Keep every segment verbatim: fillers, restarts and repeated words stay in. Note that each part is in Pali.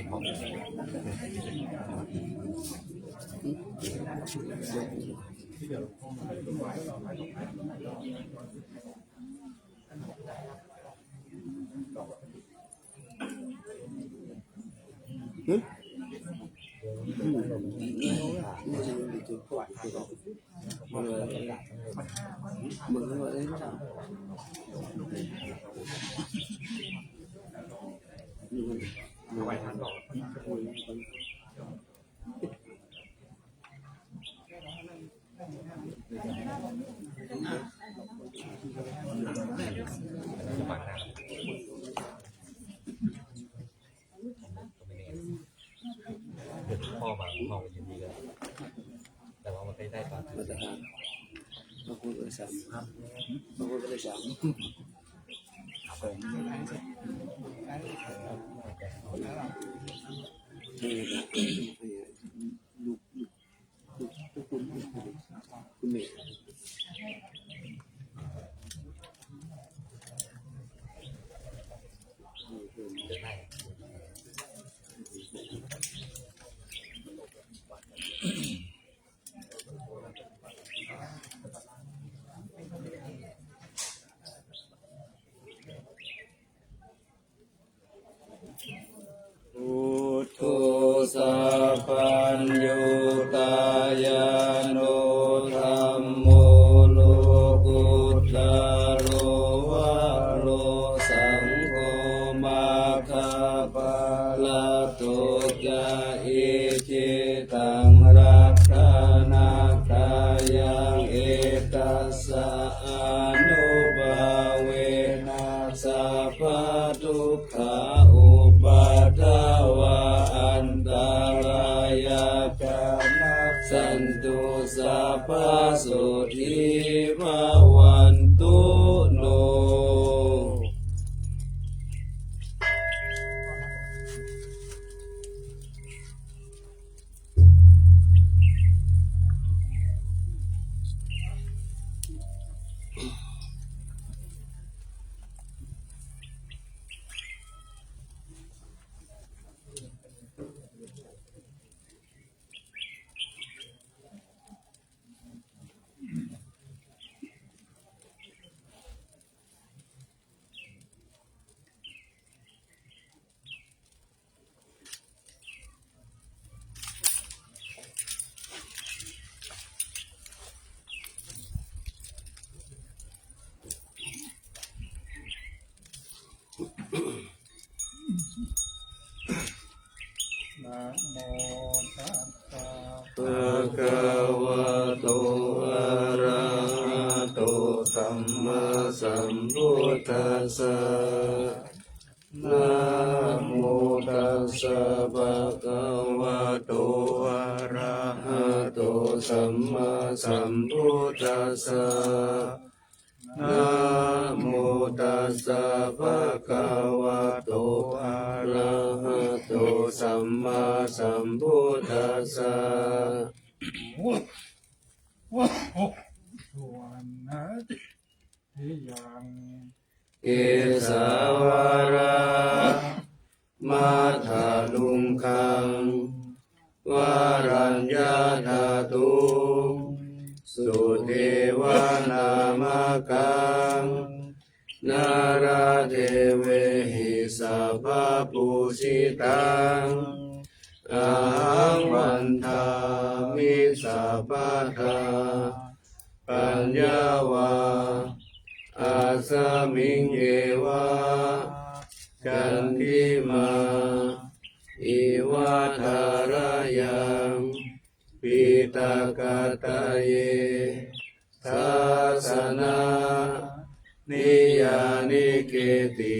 พ่อมาพ่อมายืนนี่ก็ได้ แต่ว่ามันใกล้ๆตอน มาตรฐาน บางคนก็ได้สาม บางคนก็ได้สาม เออ ลูก ลูก ลูก คุณ คุณแม่ Buddho sabbaññutañāṇo dhammo lokuttaro varo saṅgho maggaphalaṭṭho ca icchitaṃ rakkhaṇatthāya etassa ānubhāvena sabbadukkhā upaddavā antarāyā ca nassantu sabbasotthī bhavantu no. Namo tassa bhagavato arahato sammāsambuddhassa. Namo tassa bhagavato arahato sammāsambuddhassa. Namo tassa bhagavato arahato sammāsambuddhassa. Suvaṇṇatiyaṃ kesāvaraṃ māthaluṅgaṃ varaññathaduṃ sudevanāmakaṃ nāradevehi sabbapūjitaṃ ahaṃ vandāmi sabbadā. Paññā vā asmiṃ yeva candimā iva thārayaṃ piṭakattaye dassanā niyyānike'ti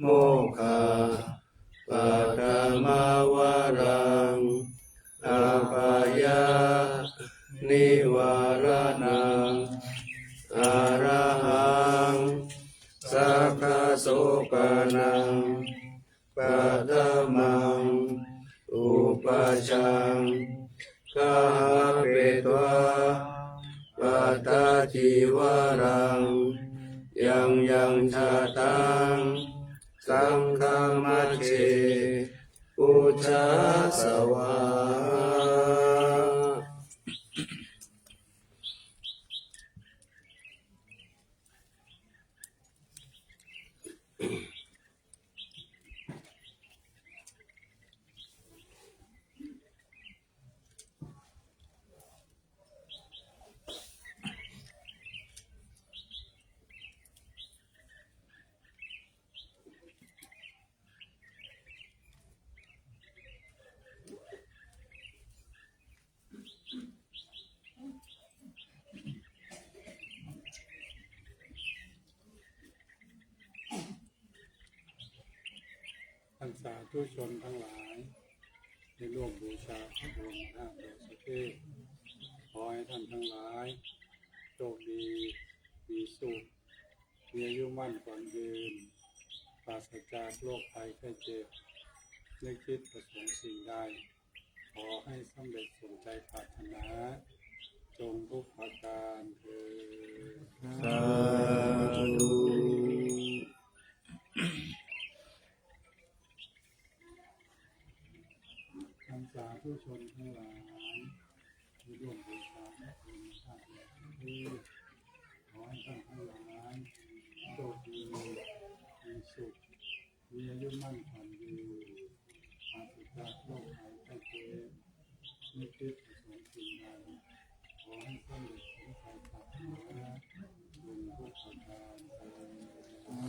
mokkhappattamavaraṃ apāyanivāraṇaṃ arahaṃ saggasopanam paṭhamaṃ upajjhāyāgabbhassapattacīvaraṃ yaṃ yaṃ jātaṃ saṅghamajjhe Sāvā. ท่านสาธุชนทั้งหลาย ได้ร่วมบูชาพระบรมธาตุดอยสุเทพ ขอให้ท่านทั้งหลาย โชคดี มีสุข มีอายุมั่นขวัญยืน ปราศจากโรคภัยไข้เจ็บ นึกคิดประสงค์สิ่งใด ขอให้สำเร็จสมใจปรารถนา จงทุกประการเทอญ สาธุ ท่านสาธุชนทั้งหลาย ที่ร่วมบูชาพระบรมธาตุดอยสุเทพ ขอให้ท่านทั้งหลาย โชคดี มีสุข มีอายุมั่นขวัญยืน ปราศจากโรคภัยไข้เจ็บ นึกคิดประสงค์สิ่งใด ขอให้สำเร็จสมใจปรารถนา จงทุกประการเทอญ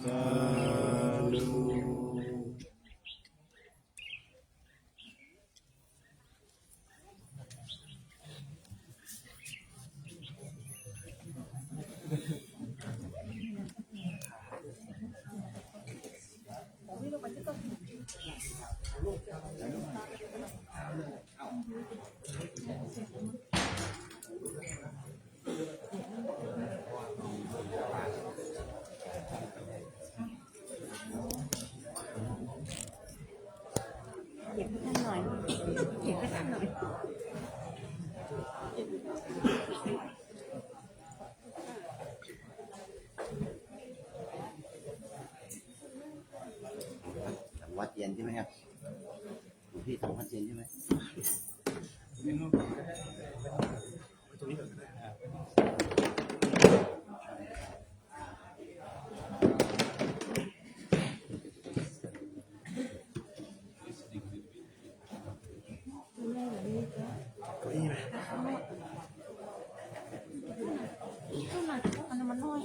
สาธุ เหยียบให้ท่านหน่อย เหยียบให้ท่านหน่อย หลังวัดเย็นใช่ไหมครับ หลวงพี่ทำวัดเย็นใช่ไหม เก้าอี้ไหม อันนั้นมันน้อย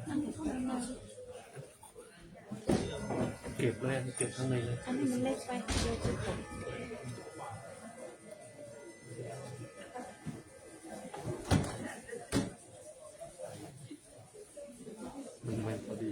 อันนี้มันน้อย เก็บเลย เก็บข้างในเลย อันนี้มันเล็กไป เดี๋ยวจะตก มันไม่พอดี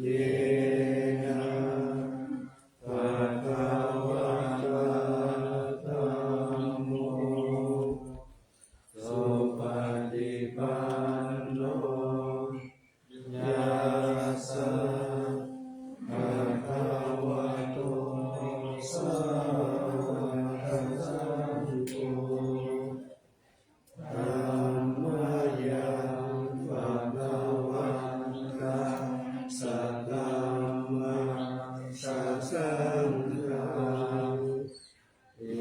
Yena bhagavatā dhammo supaṭipanno, yassa bhagavato sāvakasaṅgho, tammayaṃ bhagavantaṃ sadhammasaṅghaṃ,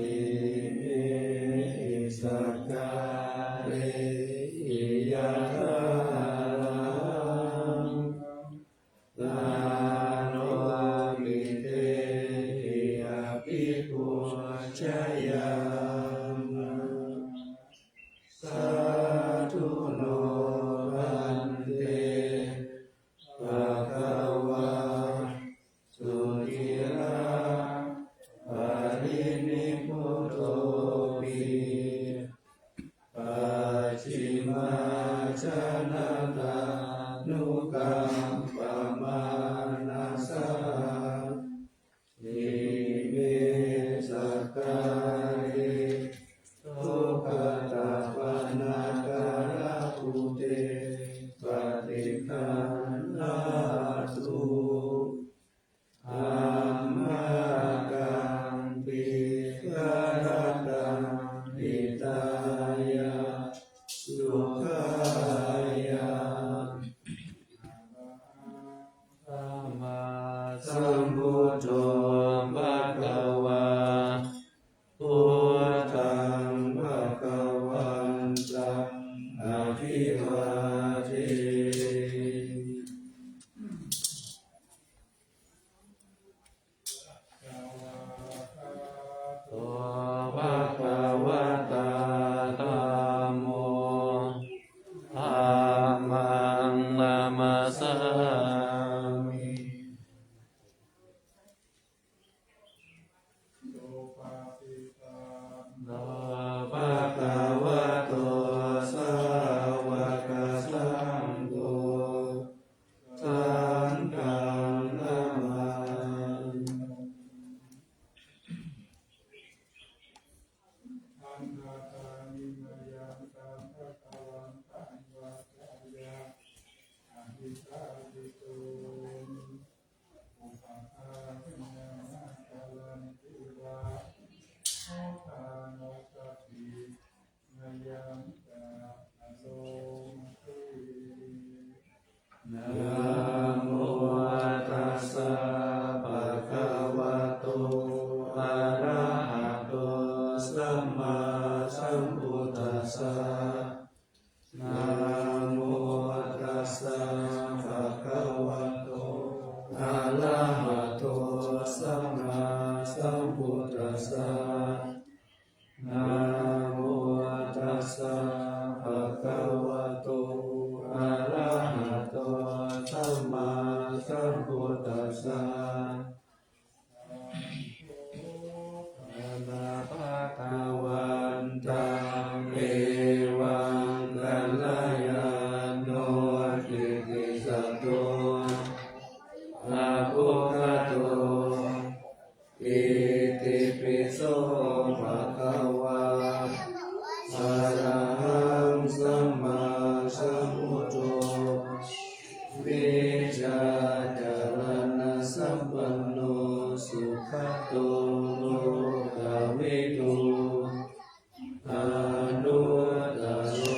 imehi sakkārehi yathārahaṃ āropitehi abhipūjayāma. Sādhu no bhante bhagavā suciraparinibbutopi, pacchimājanatānukampā gaṇhatu. Amhākaṃ dīgharattaṃ hitāya sukhāya. Sammāsambuddho bhagavā, buddhaṃ bhagavantaṃ abhivādemi. Svākkhāto bhagavatā dhammo, dhammaṃ namassāmi. Supaṭipanno bhagavato sāvakasaṅgho, saṅghaṃ namāmi. Vandāmi mayaṃ saṅghaṃ bhagavantaṃ vācāya ahitāyuṃ, upapātayāma karanti vā, buddhānussatinayañca karoma se. Namo tassa bhagavato arahato sammāsambuddhassa. Namo tassa bhagavato arahato sammāsambuddhassa. Namo tassa bhagavato arahato sammāsambuddhassa. Saṅgho dhammaṃ bhagavantaṃ evaṃ kalyāṇo kittisaddo abbhuggato, itipi so bhagavā arahaṃ sammāsambuddho vijjācaraṇasampanno sugato lokavidū anuttaro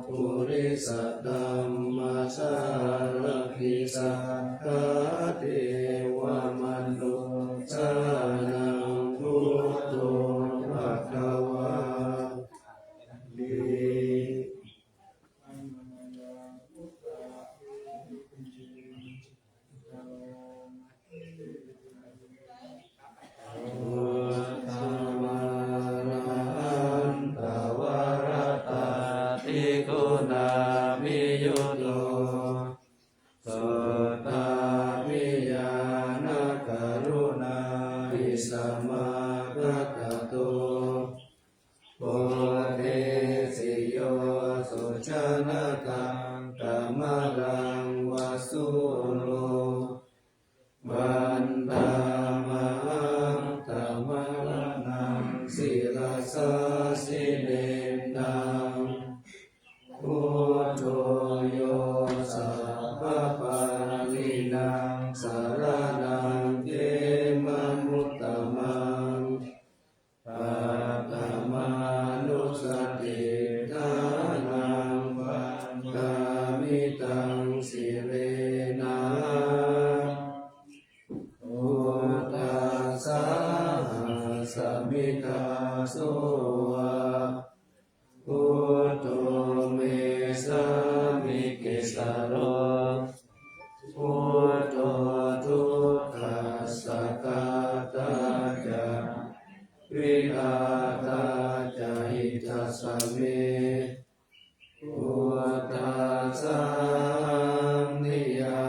purisadammasārathi satthā devamanussānaṃ buddho bhagavāti. Buddhaṃ arahantaṃ varatādiguṇābhiyutto sotthābhiñāṇakaruṇāhi samāgatatto bodhesi yo sujanataṃ kamalaṃ va sūro vandāmahaṃ tamaraṇaṃ sirasā jinendaṃ. Buddho yo sabbapāṇīnaṃ saraṇaṃ khemamuttamaṃ. Paṭhamānussatiṭṭhānaṃ vandāmi taṃ sirena. Buddhassāhasmi dāso va buddho me sāmikissaro. Buddho dukkhassa ghātā ca vidhātā ca hitassa me. Buddhassāhaṃ niya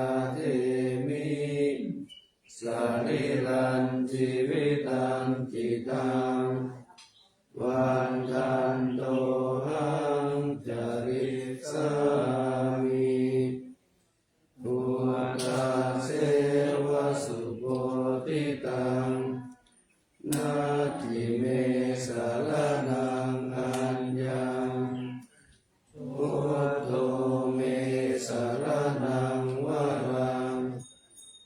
varaṃ.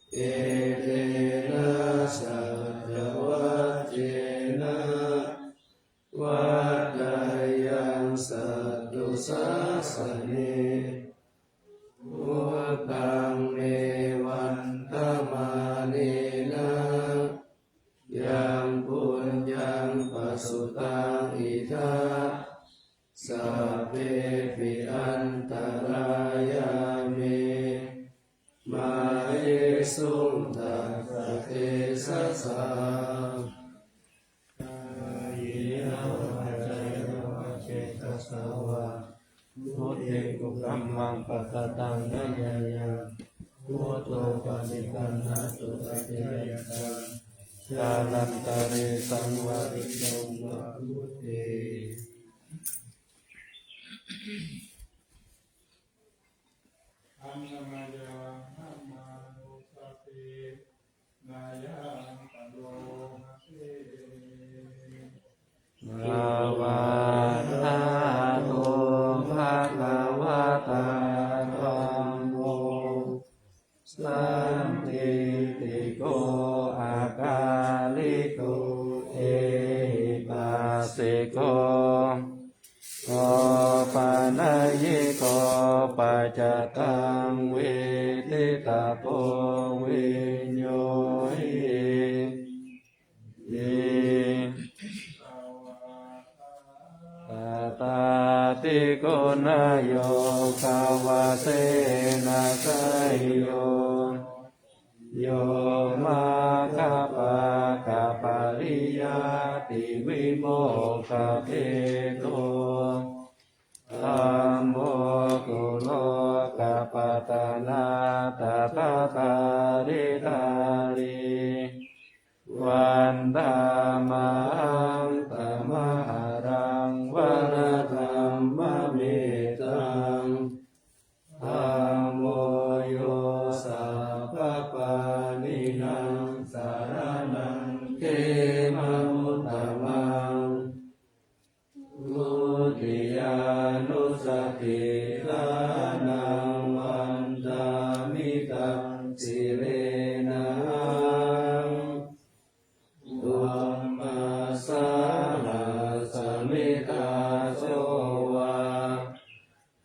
Etena saccavajjena vaḍḍheyyaṃ satthu sāsane. Buddhaṃ me vandamānena yaṃ puññaṃ pasutaṃ idha, sabbepi antarāyā me māhesuṃ tassa tejasā. Kāyena vācāya va cetasā vā, buddhe kukammaṃ pakataṃ mayā yaṃ, buddho paṭiggaṇhatu accayantaṃ, kālantare saṃvarituṃ va buddhe. Annamayaṃ dhammānussatinayaṃ karoma se. Svākkhāto bhagavatā dhammo, sandiṭṭhiko akāliko ehipassiko, opanayiko paccattaṃ veditabbo viññūhīti. Attādiguṇayogavasena seyyo, yo maggapākapariyattivimokkhabhedo, dhammo kulokapatanā tathākāridhārī, vandāmahaṃ tamaharaṃ varadhammametaṃ. Dhammo yo sabbapāṇīnaṃ saraṇaṃ khemamuttamaṃ. Dutiyānussatiṭṭhānaṃ vandāmi taṃ sirenahaṃ. Dhammassāhasmi dāso va,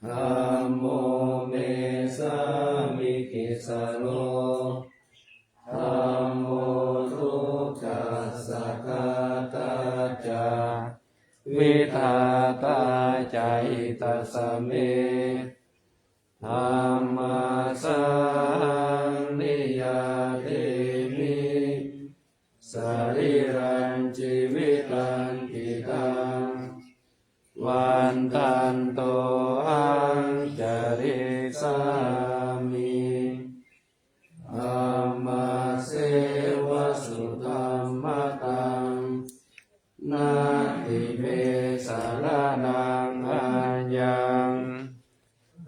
dhammo me sāmikissaro. Dhammo dukkhassa ghātā ca, vidhātā ca hitassa me. Dhammassāhaṃ niyyādemi, sarīrañjīvitañcidaṃ. Vandantohaṃ carissāmi, dhammasseva sudhammataṃ. Natthi me saraṇaṃ aññaṃ,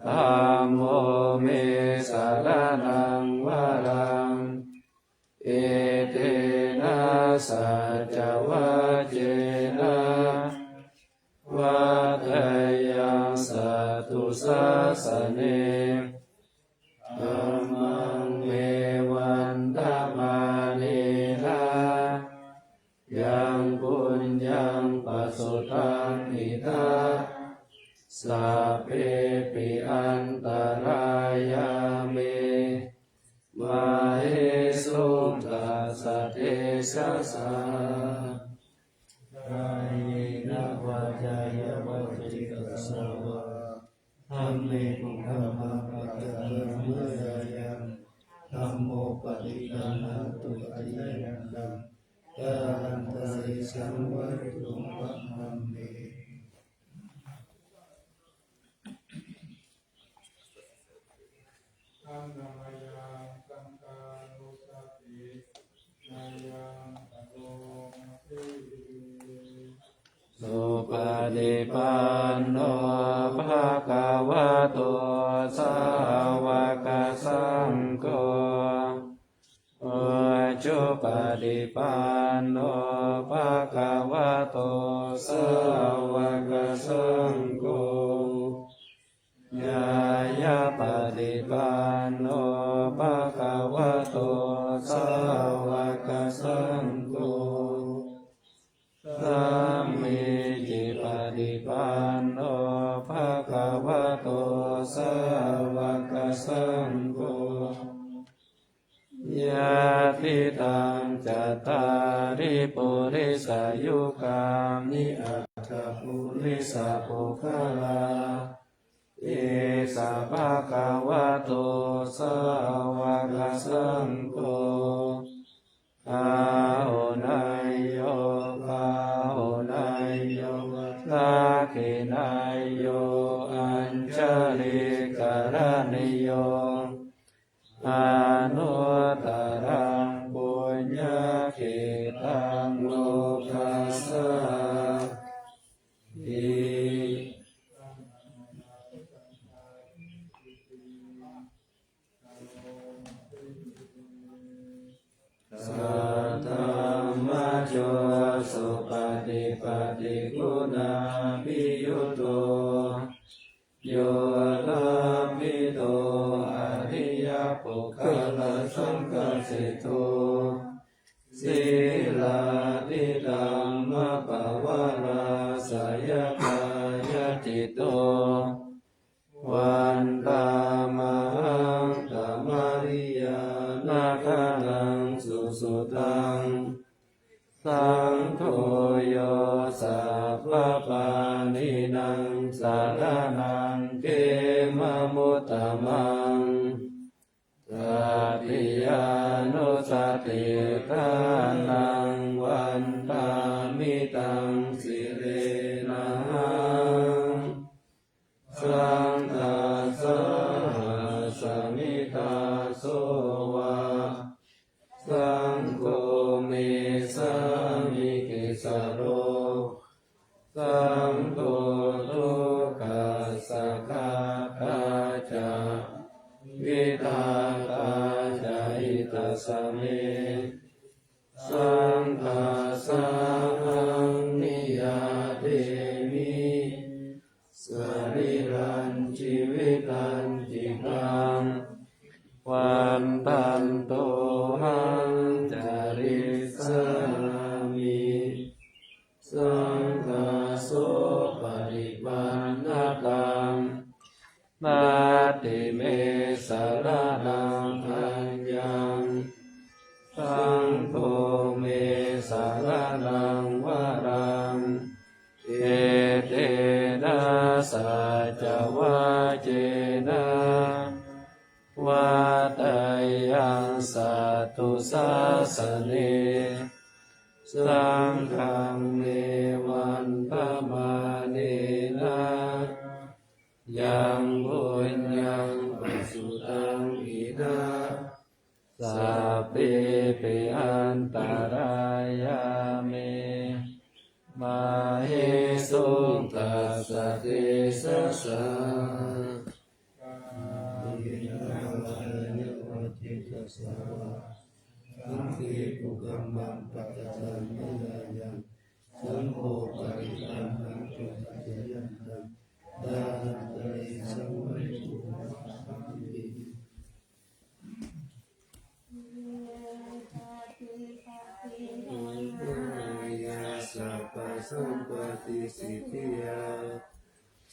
dhammo me saraṇaṃ varaṃ. Etena saccavajjena, vaḍḍheyyaṃ satthu sāsane. Dhammaṃ me vandamānena, yaṃ puññaṃ pasutaṃ idha, sabbepi antarāyā me, māhesuṃ tassa tejasā. Kāyena vācāya va cetasā vā, dhamme kukammaṃ pakataṃ mayā yaṃ, dhammo paṭiggaṇhatu accayantaṃ, kālantare saṃvarituṃ va dhamme. Annamayaṃ saṅghānussatinayaṃ karoma se. Supaṭipanno bhagavato sāvakasaṅgho, ujupaṭipanno bhagavato sāvakasaṅgho, ñāyapaṭi Supaṭipanno bhagavato sāvakasaṅgho, sāmīcipaṭipanno bhagavato sāvakasaṅgho, yadidaṃ cattāri purisayugāni aṭṭha purisapuggalā, esa bhagavato sāvakasaṅgho, āhuneyyo pāhuneyyo dakkhiṇeyyo añjalikaraṇīyo, anuttaraṃ puññakkhettaṃ lokassāti. Saddhammajo supaṭipattiguṇābhiyutto, yoṭṭhabbidho ariyapuggalasaṅghaseṭṭho, sīlādidhammapavarāsayakāyacitto, vandāmahaṃ tamariyāna gaṇaṃ susuddhaṃ. Saṅgho yo sabbapāṇīnaṃ saraṇaṃ khemamuttamaṃ, tatiyānussatiṭṭhānaṃ vandāmi taṃ sirenahaṃ. Saṅghassāmi dāso va, saṅgho me sāmikissaro, saṅgho dukkhassa ghātā ca vidhātā ca hitassa me. Saṅghassāhaṃ niyyādemi sarīrañjīvitañcidaṃ, vandantohaṃ carissāmi. Saṅghasopaṭipannataṃ natthi me saraṇaṃ aññaṃ, saṅgho me saraṇaṃ varaṃ. Etena saccavajjena vaḍḍheyyaṃ satthu sāsane, saṅghaṃ me vandamānena yaṃ puññaṃ pasutaṃ idha, sabbepi antarāyā me māhesuṃ tassa tejasā. Kāyena vācāya va cetasā vā, saṅghe kukammaṃ pakataṃ mayā yaṃ, saṅgho paṭiggaṇhatu accayantaṃ, kālantare saṃvarituṃ va sambhāveti. Āyasappasampattisiddhiyā,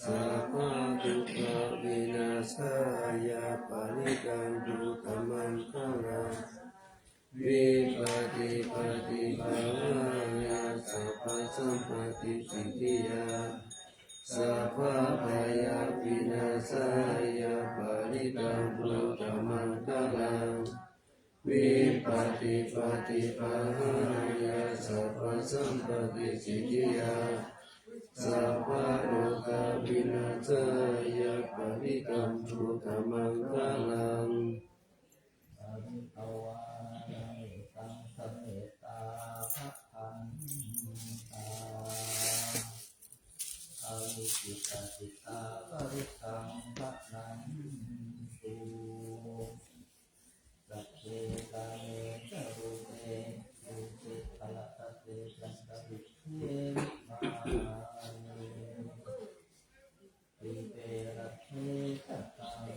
sabbadukkhavināsāya, parittaṃ brūtha maṅgalaṃ. Vipattipaṭibāhāya, sabbasampattisiddhiyā, sabbabhayavināsāya, parittaṃ brūtha maṅgalaṃ. Vipattipaṭibāhāya, sabbasampattisiddhiyā, sabbarogavināsāya, parittaṃ brūtha maṅgalaṃ. Bhagavā arahaṃ sammāsambuddhassa. Avikkhittacittā parittaṃ bhaṇantu. Sagge kāme ca rūpe girisikharataṭe cantalikkhe vimāne, dīpe raṭṭhe ca gāme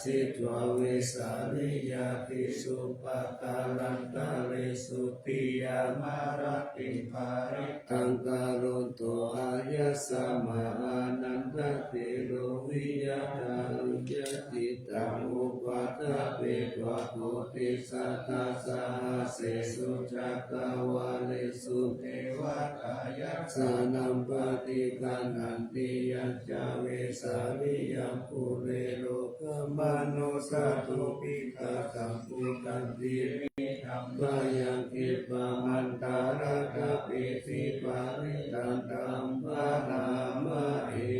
Ṭhitā vesāliyā tīsu pākārantaresu tiyāmarattiṃ pharittaṃ karonto āyasmā Ānandatthero vijātā uyyacitā upaṭṭhapetvā koṭisatasahassesu cakkavāḷesu devatā yassāṇaṃ paṭiggaṇhanti yañca vesāliyaṃ pure rogāmanussadubbhikkhasambhūtantividhaṃ bhayaṃ khippamantaradhāpesi parittaṃ taṃ bhaṇāma he.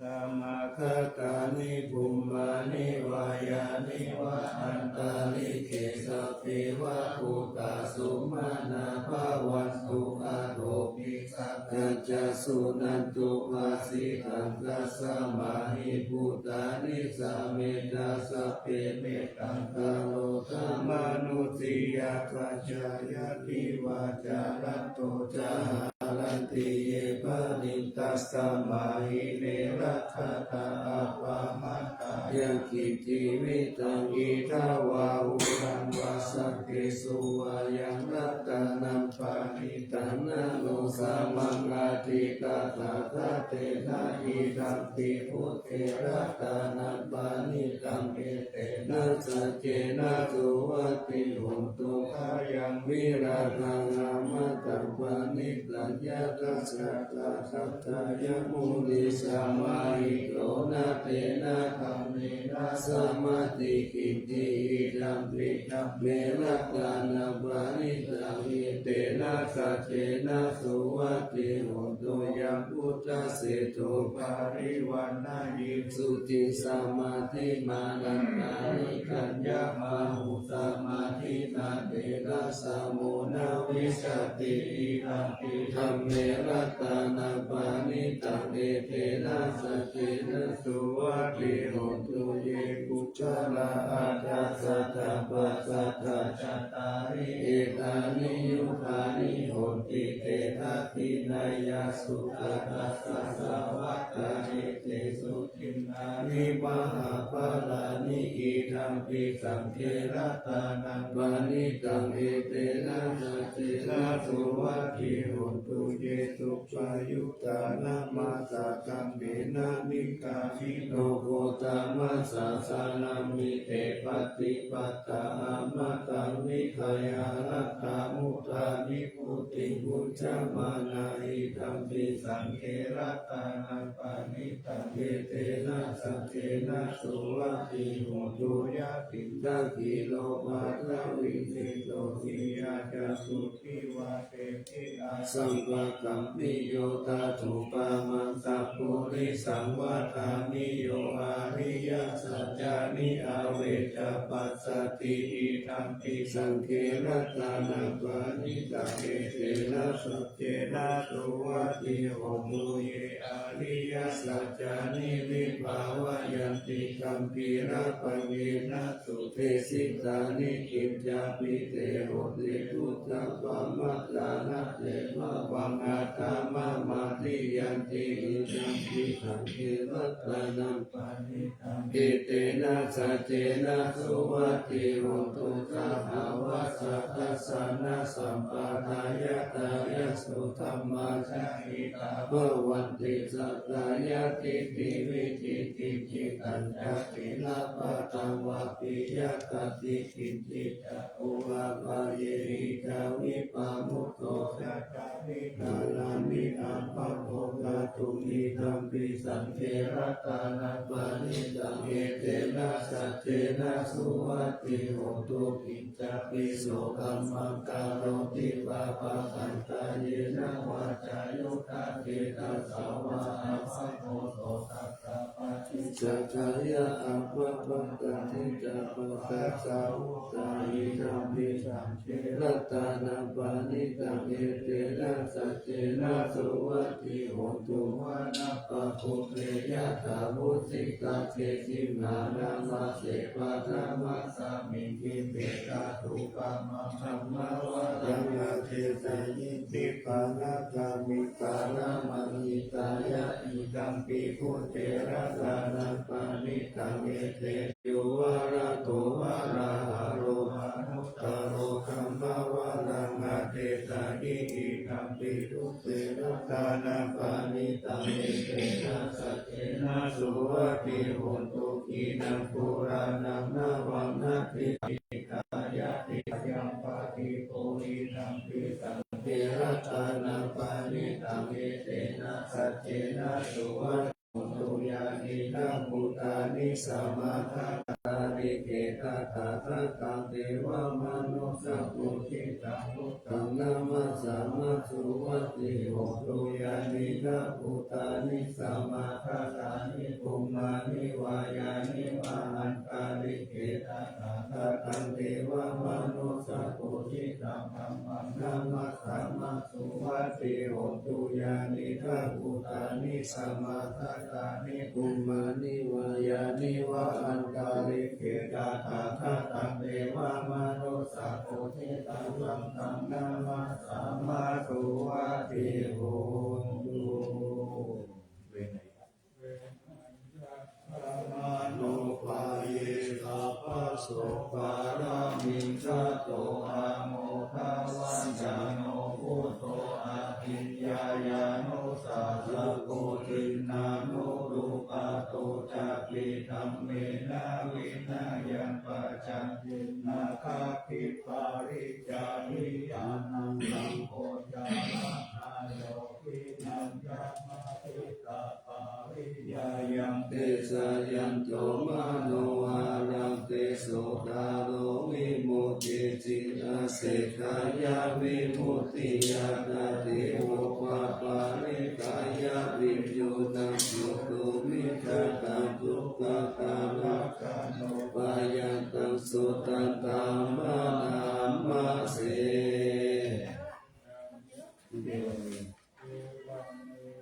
Samāgatāni bhummāni vā yāni va antalikkhe sabbeva bhūtā sumanā bhavantu athopi sakkacca suṇantu bhāsitaṃ. Tasmā hi bhūtā nisāmetha sabbe mettaṃ karotha mānusiyā pajāya divā ca ratto ca haranti ye baliṃ. Tasmā hi ne rakkhatha appamattā yaṃ kiñci vittaṃ idha vā huraṃ vā saggesu vā yaṃ ratanaṃ paṇītaṃ na no samaṃ atthi tathāgatena idampi buddhe ratanaṃ paṇītaṃ etena saccena suvatthi hotu. Khayaṃ virāgaṃ amataṃ paṇītaṃ yadajjhagā sattaya munī samāhito na tena dhammena samatthi kiñci idampi dhamme ratanaṃ paṇītaṃ etena saccena suvatthi hotu. Yaṃ buddhaseṭṭho parivaṇṇayī suciṃ samādhimānantarikaññamāhu samādhinā tena samo na vijjati idampi dhamme ratanaṃ paṇītaṃ etena saccena suvatthi hotu. Ye puggalā aṭṭha sataṃ pasaṭṭhā cattāri etāni yugāni honti te dakkhiṇeyyā sugatassa sāvakā etesu dinnāni mahapphalāni idampi saṅghe ratanaṃ paṇītaṃ etena saccena suvatthi hotu. Ye suppayuttā nāma saṅghena nikkāmino gotamasāsanamhi te pattipattā amataṃ vigayha laddhā mudhā nibbutiṃ bhuñjamānā idampi saṅghe ratanaṃ paṇītaṃ etena saccena suvatthi hotu. Yathindakhīlo paṭhaviṃ sito siyā ca puthivā tehi asampakampiyo tathūpamaṃ sappurisaṃ vadāmi yo ariyasaccāni avecca passati idampi saṅghe ratanaṃ paṇītaṃ etena saccena suvatthi hotu. Ye ariyasaccāni vibhāvayanti gambhīrapaññena sudesitāni kiñcāpi te honti duṭṭhavacanaṃ te bhavaṃ aṭṭhamamādiyanti idampi saṅghe ratanaṃ paṇītaṃ etena saccena suvatthi hotu. Sahāvassa dassanasampadāya ṭhāyaso dhammā jahitā bhavanti sakkāyadiṭṭhi vicikicchitañca sīlabbataṃ vāpi yadatthi kiñci ca oḷāpayehi ca vippamutto ca ca viharāmi abhabbo kātuṃ idampi saṅghe ratanaṃ paṇītaṃ etena saccena suvatthi hotu. Kiñcāpi so dhammaṃ karoti pāpakaṃ kāyena vācāyuda cetasā vā abhabbo so tassa paṭi sakhāya appattañca pāpaggaho. Idampi saṅghe ratanaṃ paṇītaṃ, etena saccena suvatthi hotu. Vanappagumbe yathā mūsikkhagge, gimhānamāse paṭhamasmiṃ khette. Tathūpamaṃ dhammavaraṃ adesayi, bhikkhūnaṃ kamikkhāsamaṃ hitāya. Idampi buddhe ratanaṃ paṇītaṃ, ete yo varato varāharo anuttaro dhammavaraṃ adesayi. Idampi buddhe ratanaṃ paṇītaṃ, etena saccena suvatthi hotu. Khīṇaṃ purāṇaṃ navaṃ natthi sītayatthi. Idampi saṅghe ratanaṃ paṇītaṃ, etena saccena suvatthi hotu. Yānīdha bhūtāni samāgatāni, tathāgataṃ devamanussapūjitaṃ, buddhaṃ namassāma suvatthi hotu. Yānīdha bhūtāni samāgatāni, bhummāni vā yāni va antalikkhe, tathāgataṃ devamanussapūjitaṃ, dhammaṃ namassāma suvatthi hotu. Yānīdha bhūtāni samāgatāni, bhummāni vā yāni va antalikkhe, tathāgataṃ devamanussapūjitaṃ, saṅghaṃ namassāma suvatthi hotu. Mano paye sabbaso pāramī khato, amo davaññano buddho, abhiññāya nusassato, jiṇṇānubhāto ca, abhidhammena vinayaṃ paccaññena, khatti paricāriyaṃ, saṅgho ca rakkhayo, khīṇaṃ ca matita pariyaññaṃ, te sayanto manoharaṃ, te sotthāro vimucciṃ, aseṭṭhāya vimuttiyā, tadevo pāparitāya viññūhī. Duṭṭhumiddha ca dukkha ca, rakkhaṇo bhayaṃ ca, suttaṃ dhammānamase.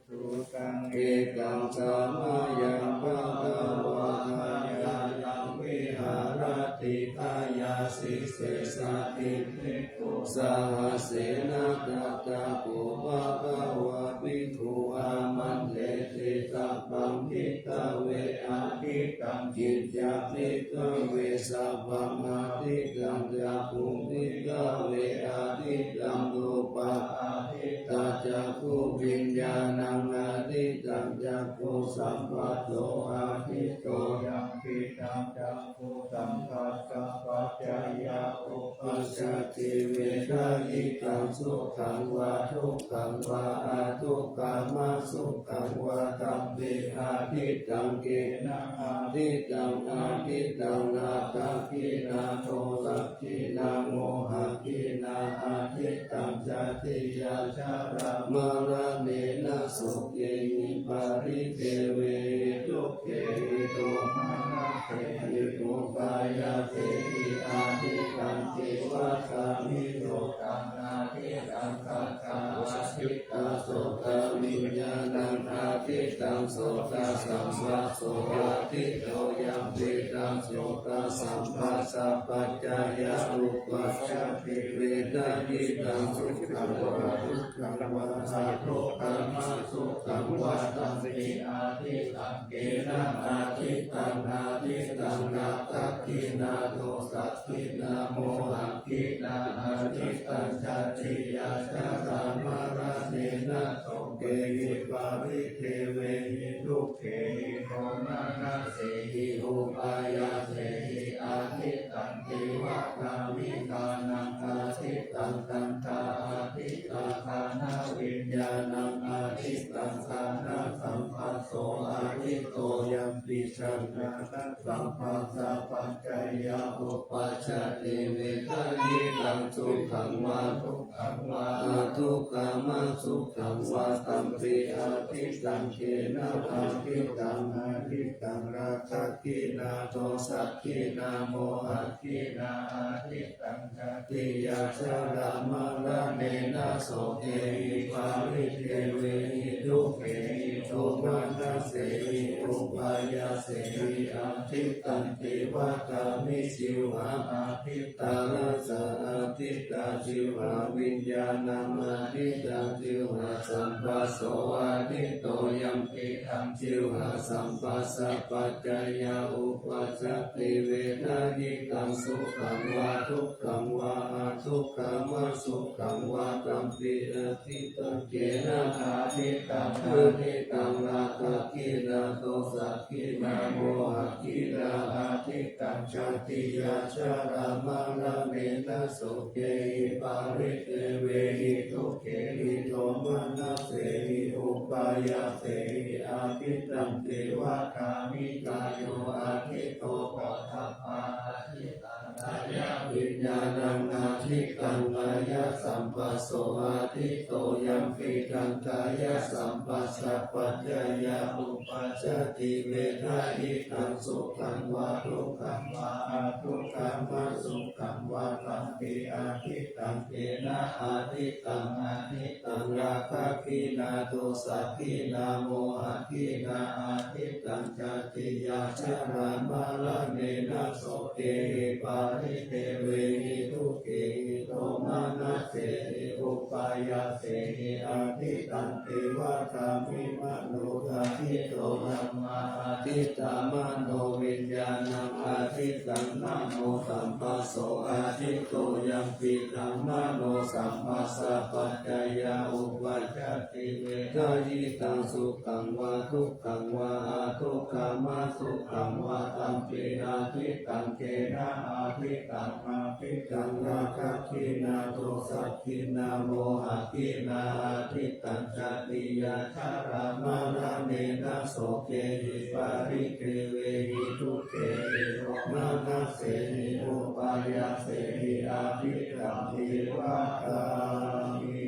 Sutaṃ. Ekaṃ samayaṃ bhagavā gayāyaṃ viharati gayā sīse saddhiṃ bhikkhū sahassena. Tatra kho bhagavā bhikkhū āmantesi sabbaṃ bhikkhave ādittaṃ. Kiñca bhikkhave sabbaṃ ādittaṃ cakkhuṃ bhikkhave ādittaṃ rūpā ādittā cakkhuviññāṇaṃ ādittaṃ cakkhusamphasso āditto yampidaṃ cakkhusamphassapaccayā uppajjati vedayitaṃ sukhaṃ vā dukkhaṃ vā adukkhamasukhaṃ vā tampi ādittaṃ. Kenaṃ ādittaṃ? Ādittaṃ na dakkhiṇā no dakkhiṇā mohakkhiṇā ādittaṃ jātiyā jarāmaraṇena sokehi paridevehi dukkhehi domanassehi upāyāsehi ādittaṃ. Divā ca nirodhaṃ ādittaṃ saddā ādittā sotaviññāṇaṃ ādittaṃ sotasamphasso āditto yampidaṃ sotasamphassapaccayā uppajjati vedayitaṃ sukhaṃ vā dukkhaṃ vā adukkhamasukhaṃ vā tampi ādittaṃ. Kenaṃ ādittaṃ? Ādittaṃ na dakkhiṇā no dakkhiṇā mohakkhiṇā ādittaṃ jātiyā jarāmaraṇena sokehi paridevehi dukkhehi domanassehi upāyāsehi ādittaṃ. Divā ca vijānaṃ ādittaṃ gandhā ādittā ghānaviññāṇaṃ ādittaṃ ghānasamphasso āditto yampi sampajātaṃ, sampajātaṃ, samphassapaccayyā uppajjati vedayitaṃ sukhaṃ vā dukkhaṃ vā adukkhamasukhaṃ vā, tampi adiṭṭhaṃ. Kena adiṭṭhaṃ? Adiṭṭhaṃ rāgakkhiṇā dosakhiṇā mohakhiṇā adiṭṭhaṃ, jātiyā jarāmaraṇena sokehi paridevehi dukkhehi domanassehi upāyāsehi adiṭṭhanti vadāmi. Jivhā adiṭṭhā, rasa adiṭṭhā, jivhāviññāṇaṃ adiṭṭhaṃ, jivhāsambhasso adiṭṭho, yampidaṃ jivhāsamphassapaccayā uppajjati vedayitaṃ sukhaṃ vā dukkhaṃ vā adukkhamasukhaṃ vā, tampi adiṭṭhaṃ. Kena adiṭṭhaṃ? Adiṭṭhaṃ rāgakkhiṇā dosakhiṇā mohakhiṇā adiṭṭhaṃ, jātiyā jarāmaraṇena sokehi paridevehi dukkhehi domanassehi upāyāsehi adiṭṭhanti vadāmi. Kāyo adiṭṭho phoṭṭhabbā adiṭṭhā, kāyaviññāṇaṃ adiṭṭhaṃ, kāyasambhasso adiṭṭho, yampidaṃ kāyasambhassapaccayā uppajjati vedayitaṃ sukhaṃ vā dukkhaṃ vā adukkhamasukhaṃ vā, tampi adiṭṭhaṃ. Kena adiṭṭhaṃ? Adiṭṭhaṃ rāgakkhiṇā dosakhiṇā mohakhiṇā adiṭṭhaṃ, jātiyā jarāmaraṇena sokehi paridevehi dukkhehi domanassehi upāyāsehi adiṭṭhanti vadāmi. Mano adiṭṭho, dhammā adiṭṭhā, manoviññāṇaṃ adiṭṭhaṃ, manosambhasso adiṭṭho, yampidaṃ manosambhassapaccayā uppajjati vedayitaṃ sukhaṃ vā dukkhaṃ vā adukkhamasukhaṃ vā, tampi adiṭṭhaṃ. Kena adiṭṭhaṃ? Adiṭṭhaṃ rāgakkhiṇā dosakhiṇā mohakhiṇā adiṭṭhaṃ, jātiyā jarāmaraṇena sokehi paridevehi dukkhehi domanassehi upāyāsehi adiṭṭhanti vadāmi.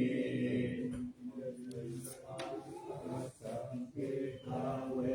Bhikkhave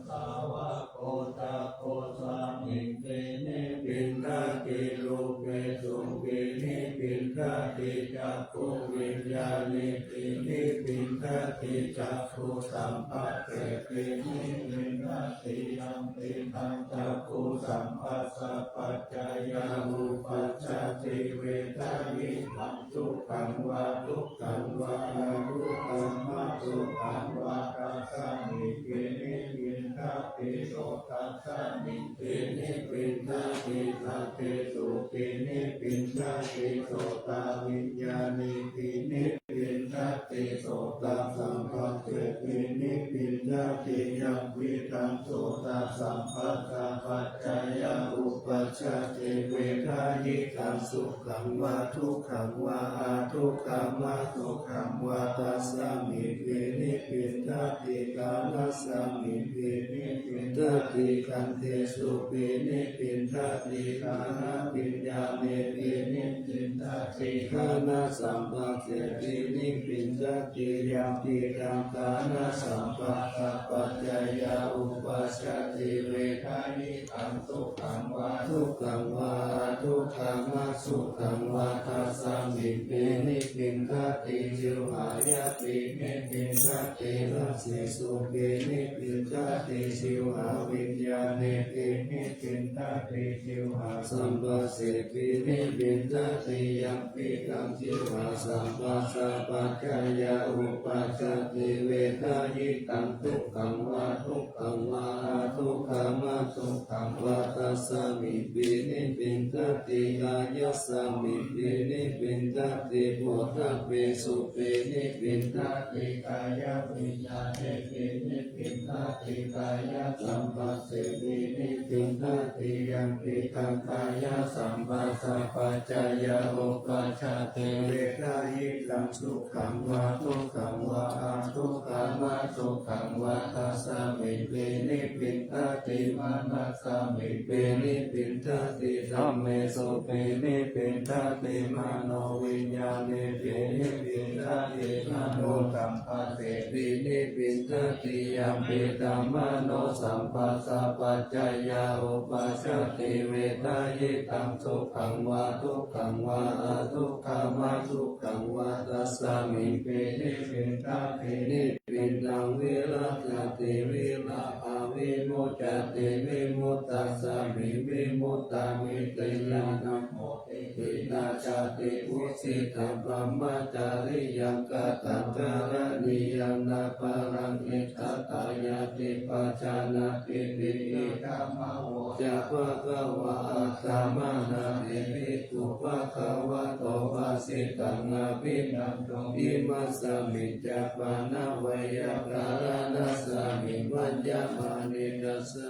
sāvako cakkhusmiṃ pīṇi piṇḍati, rūpesuṃ pīṇi piṇḍati, cakkhuviññāṇe pīṇi piṇḍati, cakkhusamphassepi piṇḍati, yampidaṃ cakkhusamphassapaccayā uppajjati vedayitaṃ sukhaṃ vā dukkhaṃ vā adukkhamasukhaṃ vā, tasmiṃ pīṇi piṇḍati, sotasmiṃ pīṇi piṇḍati, saddesu pīṇi piṇḍati, sotaviññāṇe pīṇi piṇḍati, sotasamphassepi pīṇi piṇḍati, yampidaṃ sotasamphassapaccayā uppajjati vedayitaṃ sukhaṃ vā dukkhaṃ vā adukkhamasukhaṃ vā, tasmiṃ pīṇi piṇḍati, ghānasmiṃ pīṇi piṇḍati, khandhesu pīṇi piṇḍati, ghānaviññāṇe pīṇi piṇḍati, ghānasamphassepi pīṇi piṇḍati, yampidaṃ ghānasamphassapaccayā uppajjati vedayitaṃ sukhaṃ vā dukkhaṃ vā adukkhamasukhaṃ vā, tasmiṃ pīṇi piṇḍati, jivhāya pīṇi piṇḍati, rasesu pīṇi piṇḍati, jivhāviññāṇe pīṇi piṇḍati, jivhāsamphassepi pīṇi piṇḍati, yampidaṃ jivhāsamphassapaccayā uppajjati vedayitaṃ dukkhaṃ vā dukkhaṃ vā adukkhamasukhaṃ vā, tasmiṃ pīṇi piṇḍati, kāyasmiṃ pīṇi piṇḍati, phoṭṭhabbesu pīṇi piṇḍati, kāyaviññāṇe pīṇi piṇḍati, kāyasamphase pīṇi piṇḍati. Yampidaṃ kāyasamphassapaccayā uppajjati vedahidaṃ sukhaṃ vā dukkhaṃ vā adukkhamasukhaṃ vā, tasmiṃ pīṇi piṇḍati. Manasmiṃ pīṇi piṇḍati, dhammesu pīṇi piṇḍati, manoviññāṇe pīṇi piṇḍati, manosamphase pīṇi piṇḍati. Yampidaṃ manosamphassapaccayā uppajjati vedahidaṃ sukhaṃ vā dukkhaṃ vā adukkhamasukhaṃ vā, tasmiṃ pīṇi piṇḍati nibbindaṃ virattati virāgā vimuccati, vimuttasmiṃ vimuttamiddhena namo ṭhitā jāti. Vusitaṃ brahmacariyaṃ kataṃ karaṇīyaṃ, nāparaṃ itthattāyāti pajānātīti. Idamavoca bhagavā. Attamanā te bhikkhū bhagavato bhāsitaṃ abhinanduṃ. Imasmiñca pana veyyākaraṇasmiṃ bhaññamāne dasa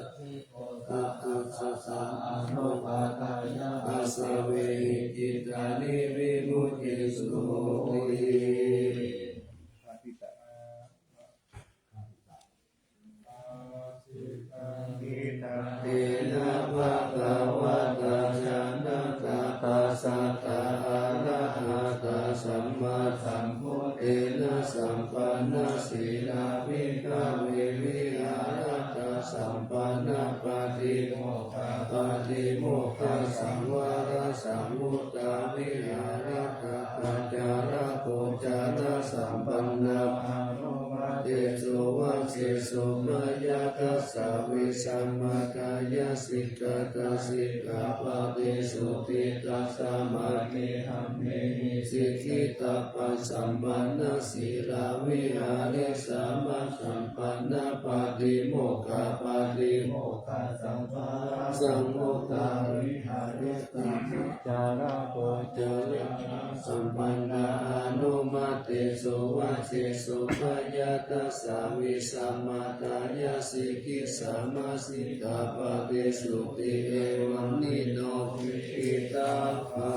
Sahassā anupādāya āsavehi cittāni vimucciṃsūti. Tena bhagavatā janatā passatā arahatā sammāsambuddhena sampannā sīlā bhikkhave vihārattā sampannā pāti paṭimokkhasavārasaṃyuttā vihārattā ācāragocarasampannā anumattesu vajjesu mayā dasa vīsamatā ya sikkhāta sikkhāpadesu ṭhitā samādhimānehi sikkhitabbasampannā sīlavihāre sammāsampannā pātimokkhapaṭimokkha saṃvārasaṃyuttā vihārattā ācāragocarasampannā anumattesu vajjesu mayā dasa vīsamatā ya sikkhāta sikkhāpadesūti. Evamino viditabbaṃ.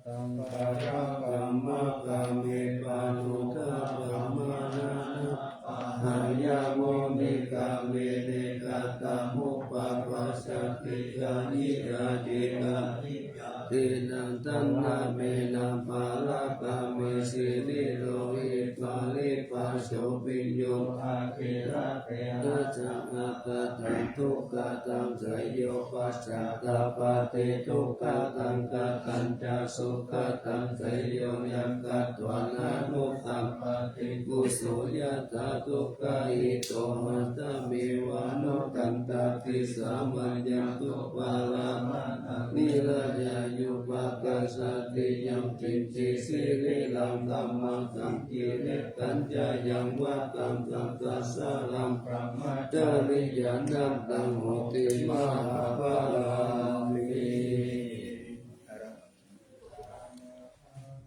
Taṃ parakamma kāme pātugā brāhmaṇā na pahāya munikāme nekataṃ upapajjati yānīdha cittaṃ yānīdha dinnaṃ taṇhamenaṃ parakāme sirirohitvā ripphaso bhiyyo agge rāge rajā akataṃ dukkhataṃ seyo paccattappāti dukkhataṃ katañca sukkhataṃ seyo yaṃ katvāna nukampati kuso yathā dukkhahito hatthameva nukampati samayā dupparamāṇaṃ nirayāyupakassati yaṅkiñci sirīraṃ dhammaṃ saṅkiliṭṭhañca yaṃ vā taṃ sattā saraṃ brahmacariyānaṃ taṃ hoti mahapphalaṃ.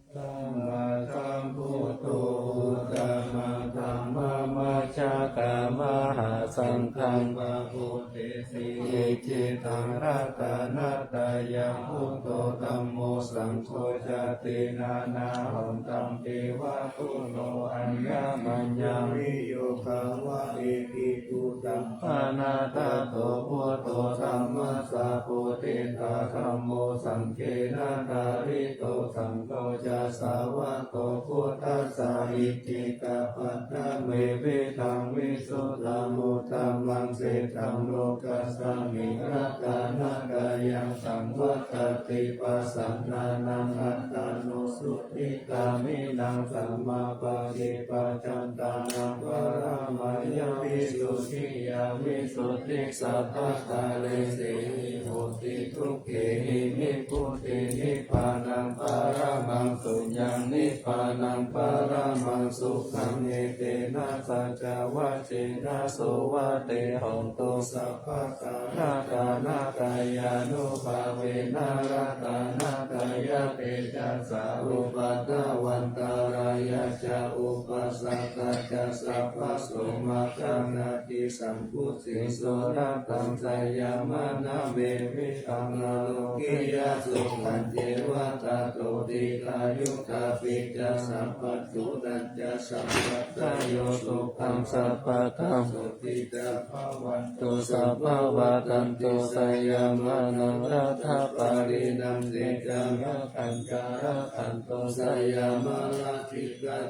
Sammāsambuddho uttamaṃ dhammamajjhakamahāsaṅghaṃ pavutthesi icchitaṃ ratanattayaṃ buddho dhammo saṅgho jātīnānā hontampi va kulo aññamaññaṃ viyogavā ekibudhaṃ panādato buddho dhammasāvudetā dhammo saṅghena dārito saṅgho ca sāvako buddhassa icchikapattame viraṃ visuddhamuttamaṃ seṭṭhaṃ lokasmiṃ ratanattayaṃ saṃvattati pasannānaṃ attano sudhigāmīnaṃ sammāpaṭipajjantānaṃ paramāya visuddhiyā visuddhisabbaṭṭhānesehi hoti dukkhehi nibbutiṃ nibbānaṃ paramaṃ suññaṃ nibbānaṃ Nibbānaṃ paramaṃ sukhaṃ, etena saccavajjena suvatthi hotu sabbadā. Ratanattayānubhāvena ratanattayatejasā, upaddavaṃ antarāyā ca upassakā ca sabbaso maṅgalañāti. Saṅkuddissu rataṃ jayamaṅgale, vītamālokyā sukhañceva tato dīghāyukapicca, sabbadukkhañca sabbassayyo sukhaṃ sabbadā sotthī ca bhavantu sabbā. Vadantu jayamaṅgalaṃ rataparittaṃ, tejaṃ rakkhaṃ ca rakkhantu jayamaṅgalaṃ.